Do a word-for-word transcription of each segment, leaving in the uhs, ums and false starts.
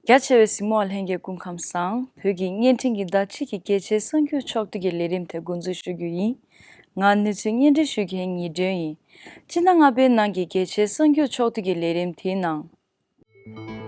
རྒྱ་ཆེ་བའི་གཟིགས་མོ་བ་ལྷན་རྒྱས་སྐུ་ཁམས་བཟང་། བོད་ཀྱི་བརྙན་འཕྲིན་གྱི་ཟླ་ཁྲིད་ཀྱི་རྒྱལ་སྤྱིའི་གསར་འགྱུར་ཕྱོགས་བསྡུས་ཀྱི་ལས་རིམ་དེ་འགོ་འཛུགས་ཞུ་རྒྱུ་ཡིན། ང་གནས་ཚུལ་སྙན་སྒྲོན་ཞུ་མཁན་ཉི་སྒྲོན་ཡིན། སྤྱི་ཟླ་ལྔ་པའི་ནང་གི་རྒྱལ་སྤྱིའི་གསར་འགྱུར་ཕྱོགས་བསྡུས་ཀྱི་ལས་རིམ་དེའི་ནང་།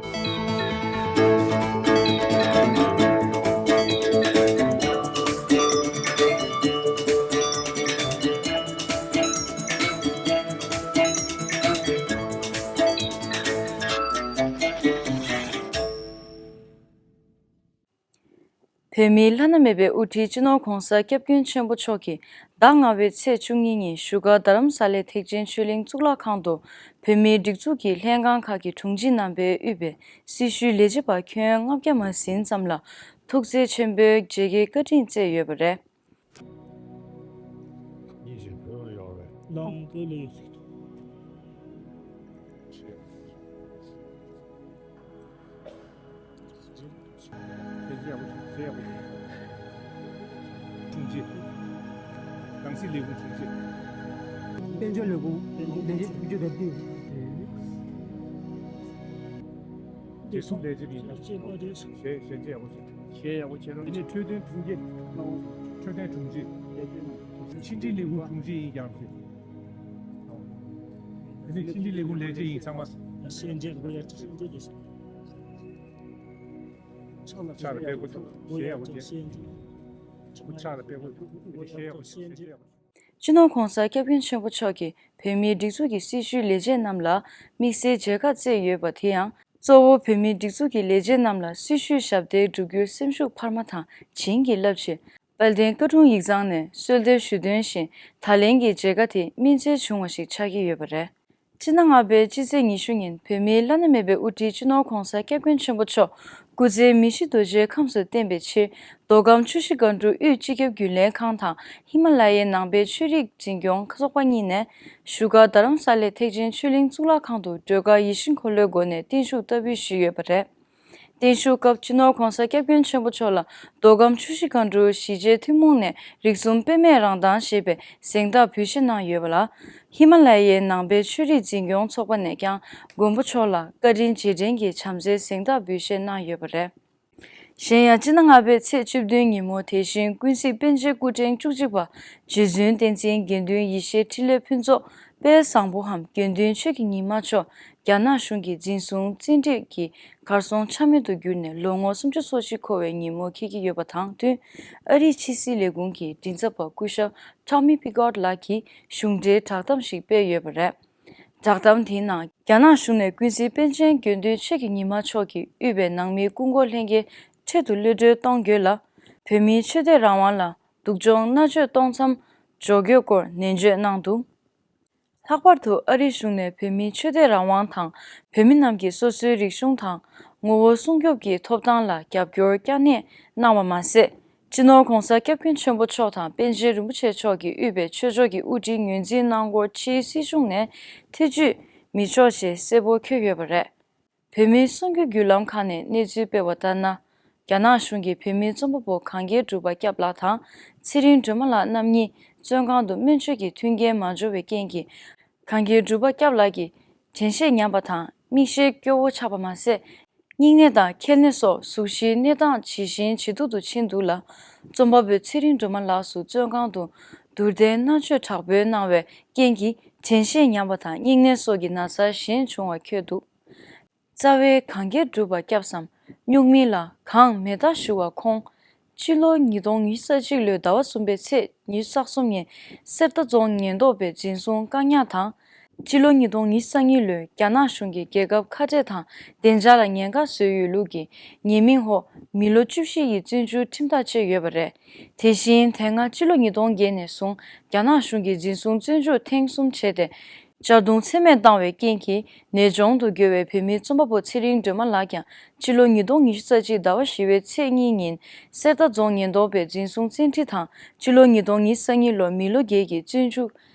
བོད་མིའི་བླ་ན་མེད་པའི་དབུ་ཁྲིད་སྤྱི་ནོར་༧གོང་ས་༧སྐྱབས་མགོན་ཆེན་པོ་མཆོག་གིས་ཟླ་ལྔ་པའི་ཚེས་བཅུ་གཉིས་ཉིན་བཞུགས་སྒར་རྡ་རམ་ས་ལའི་ཐེག་ཆེན་ཆོས་གླིང་གཙུག་ལག་ཁང་དུ་བོད་མིའི་སྒྲིག་འཛུགས་ཀྱི་ལྷན་ཁང་ཁག་གི་དྲུང་ཆེ་རྣམ་པས་དབུས་པའི་སྲི་ཞུའི་ལས་བྱེད་པ་ཁྱོན་ལྔ་བརྒྱ་མ་ཟིན་ཙམ་ལ་ཐུགས་བརྩེ་ཆེན་པོས་མཇལ་ཁའི་བཀའ་དྲིན་སྩལ་ཡོད་པ་རེད། ཉིན་བཞིན་བོད་ལ་ཡོད་རེད། ལོང་དེ་ལས། དྲུང་ཆེ། རང་སྲིད་ལས་ཁུངས་དྲུང་ཆེ། དཔལ་འབྱོར་ལས་ཁུངས་ལས་བྱེད་དྲུང་ཆེ་རབ་བསྟུན། བདེ་སྲུང་ལས་བྱེད་པ་ཡིན་ན། ཞལ་ཞལ་མཇལ་ཡག་པོ་བྱེད། ཞལ་ཡག་པོ་བྱེད་རོགས། དེ་ནས་འཕྲོད་བསྟེན་དྲུང་ཆེ། འཕྲོད་བསྟེན་དྲུང་ཆེ། ཕྱི་འབྲེལ་ལས་ཁུངས་དྲུང་ཆེ་ཡིན་ཀྱང་རེད། དེ་ནས་ཕྱི་འབྲེལ་ལས་ཁུངས་ལས་བྱེད་ཡིན་ཚང་མ། ཞལ་མཇལ་དགོས་ཡ་ཞལ་མཇལ་དགོས། ཕྱག་ལ་དཔེ་དགོས་འདུག་ཞལ་ཡག་པོ་བྱེད། ཕྱག་ལ་དཔེ་དགོས་འདུག་ཞལ་ཡག་པོ་བྱེད། ཞལ་ཡག་པོ་བྱེད། སྤྱི་ནོར་༧གོང་ས་༧སྐྱབས་མགོན་ཆེན་པོ་མཆོག་གིས་བོད་མིའི་སྒྲིག་འཛུགས་ཀྱི་སྲི་ཞུའི་ལས་བྱེད་རྣམས་ལ་དམིགས་བསལ་མཇལ་ཁ་བསྩལ་ཡོད་པ་དེ་ཡང་གཙོ་བོ་བོད་མིའི་སྒྲིག་འཛུགས་ཀྱི་ལས་བྱེད་རྣམས་ལ་སྲི་ཞུའི་ཞབས་འདེགས་སྒྲུབ་རྒྱུར་སེམས་ཤུགས་འཕར་མ་དང་བྱིན་གྱིས་བརླབས་ཆེད། དཔལ་ལྡན་བཀའ་དྲུང་ཡིག་ཚང་ནས་གསོལ་འདེབས་ཞུས་དོན་བཞིན་ད་ལན་གྱི་མཇལ་ཁ་དེ་སྨིན་བྱེད་བྱུང་བ་ཞིག་ཆགས་ཀྱི་ཡོད་པ་རེད། སྤྱི་ཟླ་ལྔ་པའི་སྤྱི་ཚེས་ཉི་ཤུ་ཉིན་བོད་མིའི་བླ་ན་མེད་པའི་དབུ་ཁྲིད་སྤྱི་ནོར་༧གོང་ས་༧སྐྱབས་མགོན་ཆེན་པོ་མཆོག་སྐུ་ཚེ་མི་ཤི་རྡོ་རྗེའི་ཁམས་སུ་བརྟན་པའི་ཕྱིར། མདོ་ཁམས་ཆུ་བཞི་སྒང་དྲུག་དབུས་སྤྱི་ཁྱབ་རྒྱུན་ལས་ཁང་དང་ཧི་མ་ལ་ཡའི་ནང་པའི་ཆོས་རིག་འཛིན་སྐྱོང་ཚོགས་པ་གཉིས་ནས་བཞུགས་སྒར་རྡ་རམ་ས་ལའི་ཐེག་ཆེན་ཆོས་གླིང་གཙུག་ལག་ཁང་དུ་སྒྲོལ་དཀར་ཡིད་བཞིན་འཁོར་ལོའི་སྒོ་ནས་བརྟན་བཞུགས་བསྟར་འབུལ་ཞུས་ཡོད་པ་རེད། བརྟན་བཞུགས་སྐབས་སྤྱི་ནོར་༧གོང་ས་༧སྐྱབས་མགོན་ཆེན་པོ་མཆོག་ལ་མདོ་ཁམས་ཆུ་བཞི་སྒང་དྲུག་གཞིས་བྱེས་ཐུན་མོང་ནས་རིགས་གསུམ་དཔེ་མེད་རང་མདངས་ཞེས་པའི་གཟེངས་རྟགས་འབུལ་བཞེས་གནང་ཡོད་པ་ལ། ཧི་མ་ལ་ཡའི་ནང་པའི་ཆོས་རིག་འཛིན་སྐྱོང་ཚོགས་པ་ནས་ཀྱང་མགོན་པོ་མཆོག་ལ་བཀའ་དྲིན་རྗེས་དྲན་གྱི་བྱམས་བརྩེའི་གཟེངས་རྟགས་འབུལ་བཞེས་གནང་ཡོད་པ་རེད། གཞན་ཡང་སྤྱི་ཟླ་ལྔ་པའི་ཚེས་བཅུ་བདུན་ཉིན་མོ་དེ་བཞིན་ཀུན་གཟིགས་པཎ་ཆེན་སྐུ་ཕྲེང་བཅུ་གཅིག་པ་རྗེ་བཙུན་བསྟན་འཛིན་དགེ་འདུན་ཡེ་ཤེས་འཕྲིན་ལས་ཕུན་ཚོགས་དཔལ་བཟང་པོའམ་དགེ་འདུན་ཆོས་ཀྱི་ཉི་མ་མཆོག་རྒྱ་ནག་གཞུང་གི་འཛིན་བཟུང་བཙན་ཁྲིད་ཀྱིས་གར་སོང་ཆ་མེད་དུ་གྱུར་ནས་ལོ་ངོ་སུམ་ཅུ་སོ་གཅིག་འཁོར་བའི་ཉིན་མོ་འཁེལ་གྱི་ཡོད་པ་དང་བསྟུན། ཨ་རིའི་ཕྱི་སྲིད་ལས་ཁུངས་ཀྱི་མགྲིན་ཚབ་པ་སྐུ་ཞབས་Tommy Pickott་ལགས་ཀྱིས་གཞུང་འབྲེལ་བསྒྲགས་གཏམ་ཞིག་སྤེལ་ཡོད་པ་རེད། བསྒྲགས་གཏམ་དེའི་ནང་རྒྱ་ནག་གཞུང་ནས་ཀུན་གཟིགས་པཎ་ཆེན་དགེ་འདུན་ཆོས་ཀྱི་ཉི་མ་མཆོག་གིས་དབུས་པའི་ནང་མིའི་སྐུ་འཁོར་ལྷན་རྒྱས་འཕྲལ་དུ་གློད་གྲོལ་གཏོང་དགོས་ལ། བོད་མིའི་ཆོས་དད་རང་དབང་ལ་སྡུག་སྦྱོང་མནར་གཅོད་གཏོང་མཚམས་འཇོག་དགོས་སྐོར་ནན་བརྗོད་གནང་འདུག། ལྷག་པར་དུ་ཨ་རིའི་གཞུང་ནས་བོད་མིའི་ཆོས་དད་རང་དབང་དང་བོད་མི་རྣམས་ཀྱི་སོ་སོའི་རིག་གཞུང་དང་ངོ་བོ་སྲུང་སྐྱོབ་ཀྱི་ཐོབ་ཐང་ལ་རྒྱབ་སྐྱོར་བསྐྱར་ནན་གནང་བ་མ་ཟད། སྤྱི་ནོར་༧གོང་ས་༧སྐྱབས་མགོན་ཆེན་པོ་མཆོག་དང་པཎ་ཆེན་རིན་པོ་ཆེ་མཆོག་གིས་དབུས་པའི་ཆོས་ཕྱོགས་ཀྱི་དབུ་ཁྲིད་ངོས་འཛིན་གནང་སྐོར་ཕྱིའི་སྲིད་གཞུང་ནས་ཐེ་ཇུས་མི་ཆོག་ཅེས་གསལ་པོ་འཁོད་ཡོད་པ་རེད། བོད་མིའི་གསར་འགྱུར་བརྒྱུད་ལམ་ཁག་ནས་གནས་ཚུལ་སྤེལ་བ་ལྟར་ན། རྒྱ་ནག་གཞུང་གིས་བོད་མིའི་རྩོམ་པ་པོ་གངས་སྐྱེས་གྲུབ་པ་སྐྱབས་ལགས་དང་ཚེ་རིང་སྒྲོལ་མ་ལགས་རྣམ་གཉིས་བཙོན་ཁང་དུ་སྨན་བཅོས་ཀྱི་མཐུན་རྐྱེན་མ་འབྱོར་བའི་རྐྱེན་གྱིས། གངས་སྐྱེས་གྲུབ་པ་སྐྱབས་ལགས་ཀྱིས་དྲན་ཤེས་ཉམས་པ་དང་མིག་ཤེལ་སྐྱོ་བོ་ཆགས་པ་མ་ཟད། སྙིང་ནད་དང་མཁལ་ནད་སོགས་གཟུགས་གཞིའི་གནས་སྟངས་ཇེ་ཞན་ཇེ་སྡུག་ཏུ་ཕྱིན་འདུག་ལ། རྩོམ་པ་པོ་ཚེ་རིང་སྒྲོལ་མ་ལགས་སུ་བཙོན་ཁང་དུ་དུར་གདན་མནར་གཅོད་དྲག་པོའི་གནང་བའི་རྐྱེན་གྱིས་དྲན་ཤེས་ཉམས་པ་དང་སྙིང་ནད་སོགས་ཀྱི་ན་ཚ་གཞན་བྱུང་བ་འཁོད་འདུག། རྩ་བའི་གངས་སྐྱེས་གྲུབ་པ་སྐྱབས་སམ་སྨྱུག་མིང་ལ་གངས་མེ་སྟག་ཞུ་བ་ཁོང་། སྤྱི་ལོ་ཉིས་སྟོང་ཉི་ཤུ་རྩ་གཅིག་ལོའི་ཟླ་བ་གསུམ་པའི་ཚེས་ཉི་ཤུ་རྩ་གསུམ་ཉིན་གསེར་རྟ་རྫོང་ཉེན་རྟོག་པས་འཛིན་བཟུང་བཀག་ཉར་དང་། སྤྱི་ལོ་ཉིས་སྟོང་ཉི་ཤུ་རྩ་གཉིས་ལོའི་རྒྱ་ནག་གཞུང་གིས་རྒྱལ་ཁབ་ཁ་བྲལ་དང་བདེ་འཇགས་ལ་ཉེན་ཁ་བཟོས་ཡོད་ལུགས་ཀྱི་ཉེས་མིང་འོག་མི་ལོ་བཅུ་བཞི་ཡི་བཙོན་འཇུག་ཁྲིམས་ཐག་བཅད་ཡོད་པ་རེད། དེ་བཞིན་དེ་སྔ་སྤྱི་ལོ་ཉིས་སྟོང་བརྒྱད་ནས་བཟུང་རྒྱ་ནག་གཞུང་གིས་འཛིན་བཟུང་བཙོན་འཇུག་ཐེངས་གསུམ་བྱས་ཏེ། གཅར་རྡུང་ཚད་མེད་བཏང་བའི་རྐྱེན་གྱིས་ནད་གཅོང་དུ་གྱུར་བའི་བོད་མིའི་རྩོམ་པ་པོ་ཚེ་རིང་སྒྲོལ་མ་ལགས་ཀྱང་སྤྱི་ལོ་ཉིས་སྟོང་ཉི་ཤུ་རྩ་གཅིག་ཟླ་བ་བཞི་པའི་ཚེས་གཉིས་ཉིན་གསེར་རྟ་རྫོང་ཉེན་རྟོག་པས་འཛིན་བཟུང་བཙན་ཁྲིད་དང་སྤྱི་ལོ་ཉིས་སྟོང་ཉི་ཤུ་རྩ་གཉིས་ལོ་མི་ལོ་བརྒྱད་ཀྱི་བཙོན་འཇུག་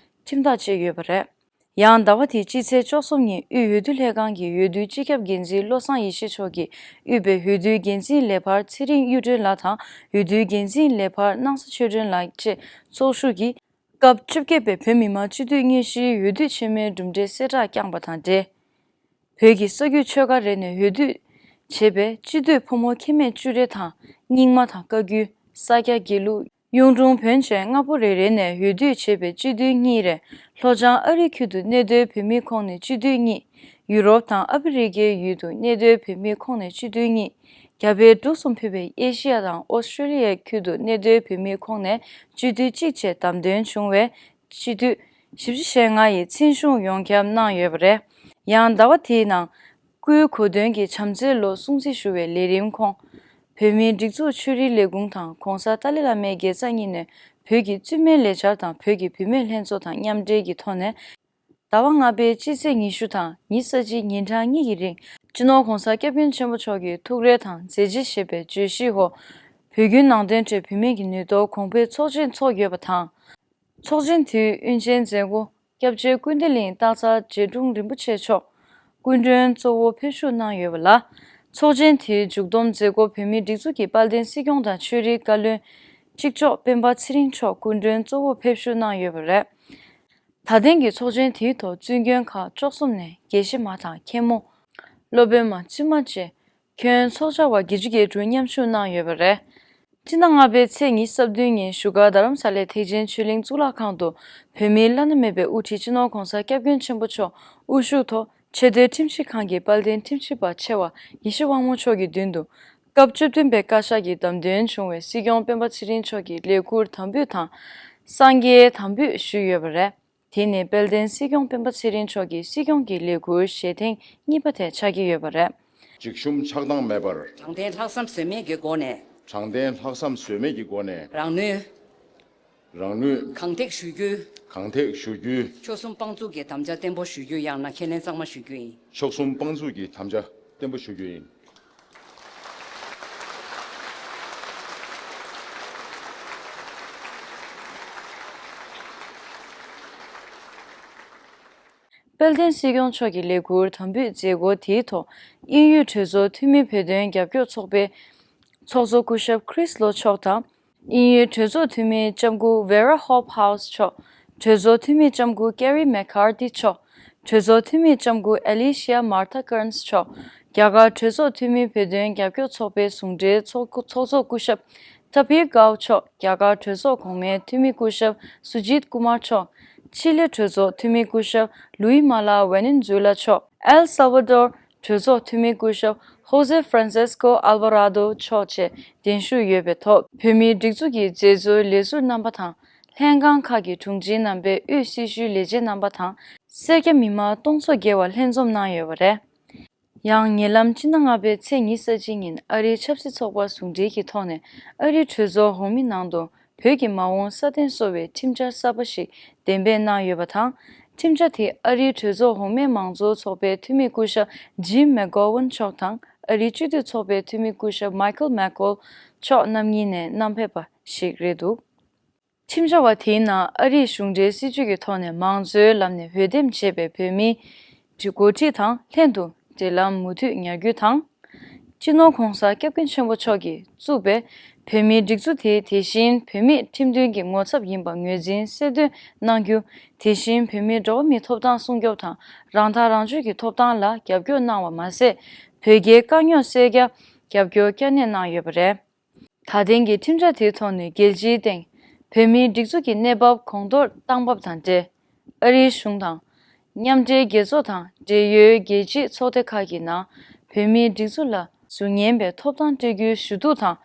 ཁྲིམས་ཐག་བཅད་ཡོད་པ་རེད། ཡང་ཟླ་བ་དེའི་སྤྱི་ཚེས་བཅུ་གསུམ་ཉིན་དབུས་འོས་བསྡུ་ལྷན་ཁང་གི་འོས་བསྡུའི་སྤྱི་ཁྱབ་འགན་འཛིན་བློ་བཟང་ཡེ་ཤེས་མཆོག་གིས་དབུས་པའི་འོས་བསྡུའི་འགན་འཛིན་ལས་འཕར་ཚེ་རིང་གཡུ་སྒྲོན་ལགས་དང་འོས་བསྡུའི་འགན་འཛིན་ལས་འཕར་སྣང་ས་ཆོས་སྒྲོན་ལགས་བཅས་ཚོགས་ཞུགས་ཀྱིས། སྐབས་བཅོ་བརྒྱད་པའི་བོད་མི་མང་སྤྱི་འཐུས་དངོས་གཞིའི་འོས་བསྡུ་ཆེན་མོའི་གྲུབ་འབྲས་གསལ་བསྒྲགས་བསྐྱངས་པ་དང་འབྲེལ། བོད་ཀྱི་ས་རྒྱུད་ཆོལ་ཁ་རེ་ནས་འོས་བསྡུ་ བྱས་པའི་སྤྱི་འཐུས་ཕོ་མོ་ཁེ་མེད་བཅུ་རེ་དང་རྙིང་མ་དང་བཀའ་བརྒྱུད། ས་སྐྱ་དགེ་ལུགས། གཡུང་དྲུང་བོན་བཅས་ལྔ་པོ་རེ་རེ་ནས་འོས་བསྡུ་བྱས་པའི་སྤྱི་འཐུས་གཉིས་རེ། ལྷོ་བྱང་ཨ་རི་ཁུལ་དུ་གནས་སྡོད་བོད་མིའི་ཁོངས་ནས་སྤྱི་འཐུས་གཉིས། ཡུ་རོབ་དང་ཨ་ཕི་རི་ཀའི་ཡུལ་དུ་གནས་སྡོད་བོད་མིའི་ཁོངས་ནས་སྤྱི་འཐུས་གཉིས། རྒྱ་བལ་འབྲུག་གསུམ་ཕུད་པའི་ཨེ་ཤི་ཡ་དང་ཨོ་སི་ཀྲེ་ལི་ཡའི་ཁུལ་དུ་གནས་སྡོད་བོད་མིའི་ཁོངས་ནས་སྤྱི་འཐུས་གཅིག་བཅས་བདམས་ཐོན་བྱུང་བའི་སྤྱི་འཐུས་བཞི་བཅུ་ཞེ་ལྔ་ཡིས་མཚན་གཞུང་ཡོངས་ཁྱབ་གནང་ཡོད་པ་རེད། ཡང་ཟླ་བ་དེའི་ནང་། སྐུའི་གོ་སྟོན་གྱི་བྱམས་བརྩེའི་ལོ་སྲུང་བརྩི་ཞུ་བའི་ལས་རིམ་ཁོངས། བོད་མིའི་སྒྲིག་འཛུགས་ཆོས་རིག་ལས་ཁུངས་དང་གོང་ས་ཏཱ་ལའི་བླ་མའི་དགེ་རྩ་གཉིས་ནས་བོད་ཀྱི་བཙུན་མའི་ལས་འཆར་དང་བོད་ཀྱི་བུད་མེད་ལྷན་ཚོགས་དང་མཉམ་འབྲེལ་གྱི་ཐོག་ནས། ཟླ་བ་ལྔ་པའི་སྤྱི་ཚེས་ཉི་ཤུ་དང་ཉི་ཤུ་རྩ་གཅིག་ཉིན་གྲངས་གཉིས་ཀྱི་རིང་། སྤྱི་ནོར་༧གོང་ས་༧སྐྱབས་མགོན་ཆེན་པོ་མཆོག་གི་ཐུགས་རེ་དང་མཛད་རྗེས་ཞེས་པའི་བརྗོད་གཞིའི་འོག་བོད་བརྒྱུད་ནང་བསྟན་ཁྲོད་བུད་མེད་ཀྱི་ནུས་སྟོབས་གོང་འཕེལ་ཚོགས་ཆེན་འཚོགས་ཡོད་པ་དང་། ཚོགས་ཆེན་དེའི་དབུ་འབྱེད་མཛད་སྒོ་སྐྱབས་རྗེ་ཀུན་བདེ་གླིང་སྟག་འཚེར་རྗེ་དྲུང་རིན་པོ་ཆེ་མཆོག་སྐུ་མགྲོན་གཙོ་བོ་ཕེབས་བཞུགས་གནང་ཡོད་པ་ལ། ཚོགས་ཆེན་དེའི་མཇུག་བསྡོམས་མཛད་སྒོ་བོད་མིའི་སྒྲིག་འཛུགས་ཀྱི་དཔལ་ལྡན་སྲིད་སྐྱོང་དང་ཆོས་རིག་བཀའ་བློན་གཅིག་ལྕོགས་སྤེན་པ་ཚེ་རིང་མཆོག་སྐུ་མགྲོན་གཙོ་བོ་ཕེབས་བཞུགས་གནང་ཡོད་པ་རེད། ད་ཐེངས་ཀྱི་ཚོགས་ཆེན་དེའི་ཐོག་བཙུན་མགོན་ཁག་བཅུ་གསུམ་ནས་དགེ་བཤེས་མ་དང་མཁན་མོ། སློབ་དཔོན་མ་བཙུན་མ་བཅས་ཁྱོན་ཚོགས་བཅར་བ་བརྒྱད་ཅུ་གྱ་དྲུག་མཉམ་ཞུགས་གནང་ཡོད་པ་རེད། སྤྱི་ཟླ་ལྔ་པའི་ཚེས་ཉི་ཤུ་རྩ་བདུན་ཉིན་བཞུགས་སྒར་རྡ་རམ་ས་ལའི་ཐེག་ཆེན་ཆོས་གླིང་གཙུག་ལག་ཁང་དུ་བོད་མིའི་བླ་ན་མེད་པའི་དབུ་ཁྲིད་སྤྱི་ནོར་༧གོང་ས་༧སྐྱབས་མགོན་ཆེན་པོ་མཆོག་དབུ་བཞུགས་ཐོག་ཆེས་མཐོའི་ཁྲིམས་ཞིབ་ཁང་གི་དཔལ་ལྡན་ཁྲིམས་ཞིབ་པ་ཆེ་བ་ཡེ་ཤེས་དབང་མོ་མཆོག་གི་མདུན་དུ་སྐབས་བཅུ་བདུན་པའི་བཀའ་ཤག་གིས་བདམས་ཐོན་བྱུང་བའི་སྲིད་སྐྱོང་སྤེན་པ་ཚེ་རིང་མཆོག་གི་ལས་འཁུར་དམ་འབུལ་དང་། གསང་རྒྱའི་དམ་འབུལ་ཞུས་ཡོད་པ་རེད། དེ་ནི་དཔལ་ལྡན་སྲིད་སྐྱོང་སྤེན་པ་ཚེ་རིང་མཆོག་གི་སྲིད་སྐྱོང་གི་ལས་འཁུར་བཞེས་ཐེངས་གཉིས་པ་དེ་ཆགས་ཀྱི་ཡོད་པ་རེད། འཇིགས་ཞུམ་ཆགས་སྡང་མེད་པར། དྲང་བདེན་ལྷག་བསམ་ཟོལ་མེད་ཀྱི་སྒོ་ནས། དྲང་བདེན་ལྷག་བསམ་ཟོལ་མེད་ཀྱི་སྒོ་ནས། རང་ནུས། རང་ནུས། གང་ཐེག་ཞུ་རྒྱུ། གང་ཐེག་ཞུ་རྒྱུ། མཆོག་གསུམ་དཔང་བཙུགས་ཀྱི་དམ་བཅའ་བརྟན་པོ་ཞུ་རྒྱུ། ཡང་ན་ཁས་ལེན་གཙང་མ་ཞུ་རྒྱུ་ཡིན། མཆོག་གསུམ་དཔང་བཙུགས་ཀྱི་དམ་བཅའ་བརྟན་པོ་ཞུ་རྒྱུ་ཡིན། དཔལ་ལྡན་སྲིད་སྐྱོང་མཆོག་གི་ལས་འཁུར་དམ་འབུལ་མཛད་སྒོ་དེའི་ཐོག་དབྱིན་ཡུལ་གྲོས་ཚོགས་འཐུས་མི་བོད་དོན་རྒྱབ་སྐྱོར་ཚོགས་པའི་ཚོགས་གཙོ་སྐུ་ཞབས་ཁྲིས་ལོ་མཆོག་དང་། དབྱིན་ཡུལ་གྲོས་ཚོགས་འཐུས་མི་ལྕམ་སྐུ་ཝེ་ར་ཧོབ་ཧའུ་སི་མཆོག་གྲོས་ཚོགས་འཐུས་མི་ལྕམ་སྐུ་ཀེ་རི་མེག་ཀར་ཐི་མཆོག་གྲོས་ཚོགས་འཐུས་མི་ལྕམ་སྐུ་ཨེ་ལི་ཤི་ཡ་མར་ཐ་ཀར་ནས་མཆོག་རྒྱ་གར་གྲོས་ཚོགས་འཐུས་མི་བོད་དོན་རྒྱབ་སྐྱོར་ཚོགས་པའི་ཟུང་འབྲེལ་ཚོགས་ཚོགས་གཙོ་སྐུ་ཞབས་ཐ་པིར་ཀའོ་མཆོག་རྒྱ་གར་གྲོས་ཚོགས་གོང་མའི་འཐུས་མི་སྐུ་ཞབས་སུ་ཇིད་ཀུ་མར་མཆོག་ཆི་ལི་གྲོས་ཚོགས་འཐུས་མི་སྐུ་ཞབས་ལུའི་མ་ལ་ཝེ་ནན་ཛུ་ལ་མཆོག་ཨེལ་སལ་ཝ་ཌོར་གྲོས་ཚོགས་འཐུས་མི་སྐུ་ཞབས་ཧོ་ཟེ་ཧྥ་རན་སིས་ཀོ་ཨལ་ཝ་ར་དོ་མཆོག་བཅས་གདན་ཞུས་ཡོད་པའི་ཐོག་བོད་མིའི་སྒྲིག་འཛུགས་ཀྱི་མཛད་གཙོའི་ལས་ཟུར་རྣམ་པ་དང་། ལྷན་ཁང་ཁག་གི་དྲུང་ཆེ་རྣམ་པས་དབུས་སྲི་ཞུའི་ལས་བྱེད་རྣམ་པ་དང་། སེར་སྐྱ་མི་མང་སྟོང་ཚོ་བརྒལ་བ་ལྷན་འཛོམས་གནང་ཡོད་པ་རེད། ཡང་ཉེ་ལམ་སྤྱི་ཟླ་ལྔ་པའི་ཚེས་ཉི་ཤུ་རྩ་གཅིག་ཉིན་ཨ་རིའི་ཆབ་སྲིད་ཚོགས་པ་ཟུང་འབྲེལ་གྱི་ཐོག་ནས་ཨ་རིའི་གྲོས་ཚོགས་འོག་མའི་ནང་དུ་བོད་ཀྱི་མ་འོངས་སྲ་བརྟན་གསོ་བའི་ཁྲིམས་འཆར་གསར་པ་ཞིག་གཏན་འབེབས་གནང་ཡོད་པ་དང་། ཁྲིམས་འཆར་དེ་ཨ་རིའི་གྲོས་ཚོགས་འོག་མའི་མང་གཙོ་ཚོགས་པའི་འཐུས་མི་སྐུ་ཞབས་ཇིམ་མེག་གོ་ཝན་མཆོག་དང་ཨ་རིའི་སྤྱི་འཐུས་ཚོགས་པའི་འཐུས་མི་སྐུ་ཞབས་མའི་ཁལ་མེག་ཀོལ་མཆོག་རྣམ་གཉིས་ནས་བསྣམས་ཕེབས་པ་ཞིག་རེད་འདུག་ཁྲིམས་འཆར་བ་དེའི་ནང་ཨ་རིའི་གཞུང་འབྲེལ་སྲིད་ཇུས་ཀྱི་ཐོག་ནས་མང་གཙོའི་ལམ་ནས་འོས་འདེམས་བྱས་པའི་བོད་མིའི་འགོ་ཁྲིད་དང་ལྷན་དུ་འབྲེལ་ལམ་མུ་མཐུད་ཉར་རྒྱུ་དང་། སྤྱི་ནོར་༧གོང་ས་༧སྐྱབས་མགོན་ཆེན་པོ་མཆོག་གིས་བཙུགས་པའི་བོད་མིའི་སྒྲིག་འཛུགས་དེ་དེ་བཞིན་བོད་མིའི་ཁྲིམས་མཐུན་གྱི་ངོ་ཚབ་ཡིན་པ་ངོས་འཛིན་གསལ་སྟོན་གནང་རྒྱུ། དེ་བཞིན་བོད་མིའི་འགྲོ་བ་མིའི་ཐོབ་ཐང་སྲུང་སྐྱོབ་དང་རང་ཐག་རང་གཅོད་ཀྱི་ཐོབ་ཐང་ལ་རྒྱབ་སྐྱོར་གནང་བ་མ་ཟད། བོད་རྒྱའི་དཀའ་རྙོག་སེལ་རྒྱུར་རྒྱབ་སྐྱོར་བསྐྱར་ནན་གནང་ཡོད་པ་རེད། ད་ཐེངས་ཀྱི་ཁྲིམས་འཆར་དེའི་ཐོག་ནས་རྒྱལ་སྤྱིའི་སྟེང་བོད་མིའི་སྒྲིག་འཛུགས་ཀྱི་གནས་བབ་གོང་མཐོར་བཏང་འབབ་དང་འབྲེལ། ཨ་རིའི་གཞུང་དང་། མཉམ་འབྲེལ་རྒྱལ་ཚོགས་དང་འབྲེལ་ཡོད་རྒྱལ་སྤྱིའི་ཚོགས་སྡེ་ཁག་གི་ནང་བོད་མིའི་སྒྲིག་འཛུགས་ལ་ཟུར་ཉན་པའི་ཐོབ་ཐང་སྤྲད་རྒྱུའི་ཞུ་གཏུག་དང་།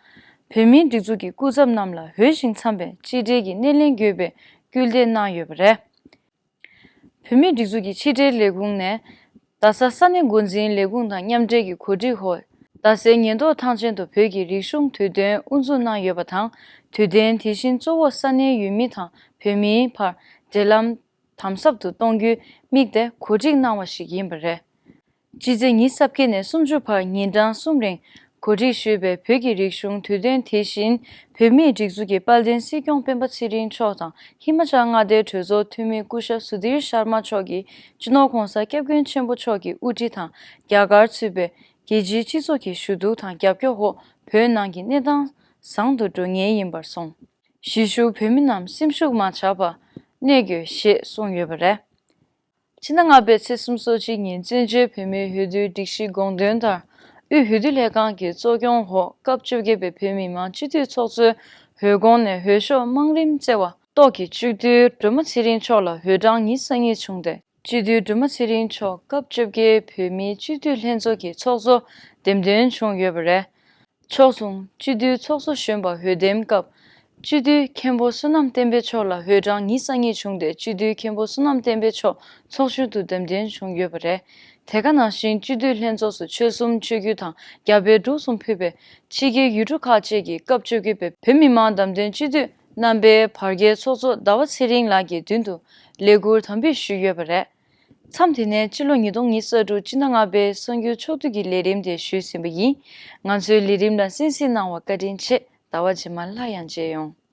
བོད་མིའི་སྒྲིག་འཛུགས་ཀྱི་སྐུ་ཚབ་རྣམས་ལ་འོས་ཤིང་འཚམས་པའི་གཅིག་སྒྲིལ་གྱི་སྣེ་ལེན་དགོས་པའི་སྐུལ་འདེད་གནང་ཡོད་པ་རེད། བོད་མིའི་སྒྲིག་འཛུགས་ཀྱི་ཕྱི་དྲིལ་ལས་ཁུངས་ནས། རྡ་ས་ས་གནས་འགོ་འཛིན་ལས་ཁུངས་དང་མཉམ་འབྲེལ་གྱི་གོ་སྒྲིག་འོག་རྡ་སའི་ཉེན་རྟོག་ཐང་ཆེན་དུ་བོད་ཀྱི་རིག་གཞུང་དུས་སྟོན་དབུ་འཛུགས་གནང་ཡོད་པ་དང་། དུས་སྟོན་དེ་བཞིན་གཙོ་བོ་ས་གནས་ཡུལ་མི་དང་བོད་མིའི་བར་འབྲེལ་ལམ་དམ་ཟབ་ཏུ་གཏོང་རྒྱུའི་དམིགས་ཏེ་གོ་སྒྲིག་གནང་བ་ཞིག་ཡིན་པ་རེད། སྤྱི་ཚེས་ཉི་ཤུ་རྩ་བརྒྱད་ནས་སུམ་ཅུ་བར་ཉིན་གྲངས་གསུམ་རིང་གོ་སྒྲིག་ཞུས་པའི་བོད་ཀྱི་རིག་གཞུང་དུས་སྟོན་དེ་བཞིན་བོད་མིའི་སྒྲིག་འཛུགས་ཀྱི་དཔལ་ལྡན་སྲིད་སྐྱོང་སྤེན་པ་ཚེ་རིང་མཆོག་དང་ཧི་མ་ཅལ་མངའ་སྡེའི་གྲོས་ཚོགས་འཐུས་མི་སྐུ་ཞབས་སུ་དྷིར་ཤར་མ་མཆོག་གིས་སྤྱི་ནོར་༧གོང་ས་༧སྐྱབས་མགོན་ཆེན་པོ་མཆོག་གི་དབུ་ཁྲིད་དང་རྒྱ་གར་ཚུད་པའི་རྒྱལ་སྤྱིའི་སྤྱི་ཚོགས་ཀྱི་ཞུ་གཏུག་དང་རྒྱབ་སྐྱོར་འོག་བོད་ནང་གི་གནས་སྟངས་བཟང་དུ་འགྲོ་ངེས་ཡིན་པར་སོང་། གཞིས་བཞུགས་བོད་མི་རྣམས་སེམས་ཤུགས་མ་ཆག་པར་གནས་དགོས་ཞེས་གསུངས་ཡོད་པ་རེད། ཕྱི་ཟླ་ལྔ་པའི་ཚེས་སུམ་ཅུ་སོ་གཅིག་ཉིན་བཙན་བྱོལ་བོད་མིའི་འོས་བསྡུའི་སྒྲིག་གཞིའི་དགོངས་དོན་ལྟར། དབུས་འོས་བསྡུ་ལྷན་ཁང་གི་གཙོ་སྐྱོང་འོག་སྐབས་བཅོ་བརྒྱད་པའི་བོད་མི་མང་སྤྱི་འཐུས་ཚོགས་གཙོའི་འོས་གོང་ནས་འོས་ཤོག་དམངས་རིམ་བསྩལ་བ་ཏོག་གི་སྤྱི་འཐུས་སྒྲོལ་མ་ཚེ་རིང་མཆོག་ལ་འོས་གྲངས་ཉི་ཤུ་རྩ་གཉིས་བྱུང་སྟེ། སྤྱི་འཐུས་སྒྲོལ་མ་ཚེ་རིང་མཆོག་སྐབས་བཅོ་བརྒྱད་བོད་མིའི་སྤྱི་འཐུས་ལྷན་ཚོགས་ཀྱི་ཚོགས་གཙོ་འདེམས་ཐོན་བྱུང་ཡོད་པ་རེད། ཕྱོགས་མཚུངས་སྤྱི་འཐུས་ཚོགས་གཙོ་གཞོན་པ་འོས་འདེམས་སྐབས་སྤྱི་འཐུས་མཁན་པོ་བསོད་ནམས་བསྟན་འཕེལ་མཆོག་ལ་འོས་གྲངས་ཉི་ཤུ་རྩ་གཉིས་བྱུང་སྟེ། སྤྱི་འཐུས་མཁན་པོ་བསོད་ནམས་བསྟན་འཕེལ་མཆོག་ཚོགས་གཞོན་དུ་འདེམས་ཐོན་བྱུང་ཡོད་པ་རེད། དེ་ག་ནང་བཞིན་སྤྱི་འཐུས་ལྷན་ཚོགས་སུ་ཆོལ་གསུམ་ཆོས་བརྒྱུད་དང་རྒྱ་བལ་འབྲུག་གསུམ་ཕུད་པའི་ཕྱི་རྒྱལ་ཡུལ་གྲུ་ཁག་བཅས་ཀྱི་སྐབས་བཅོ་བརྒྱད་པའི་བོད་མི་མང་བདམས་ཐོན་སྤྱི་འཐུས་རྣམ་པའི་བར་བརྒལ་ཚོགས་གཙོ་ཟླ་བ་ཚེ་རིང་ལགས་ཀྱི་མདུན་དུ་ལས་འཁུར་དམ་འབུལ་ཞུས་ཡོད་པ་རེད། མཚམས་དེ་ནས་ཕྱི་ལོ་ཉིས་སྟོང་ཉི་ཤུ་རྩ་དྲུག་སྤྱི་ཟླ་ལྔ་པའི་གསར་འགྱུར་ཕྱོགས་བསྡུས་ཀྱི་ལས་རིམ་དེ་ཞུས་ཟིན་པ་ཡིན། ང་ཚོའི་ལས་རིམ་ལ་གསན་གཟིགས་གནང་བར་བཀའ་དྲིན་ཆེ། ཟླ་བ་རྗེས་མ་སླར་ཡང་མཇལ་ཡོང་།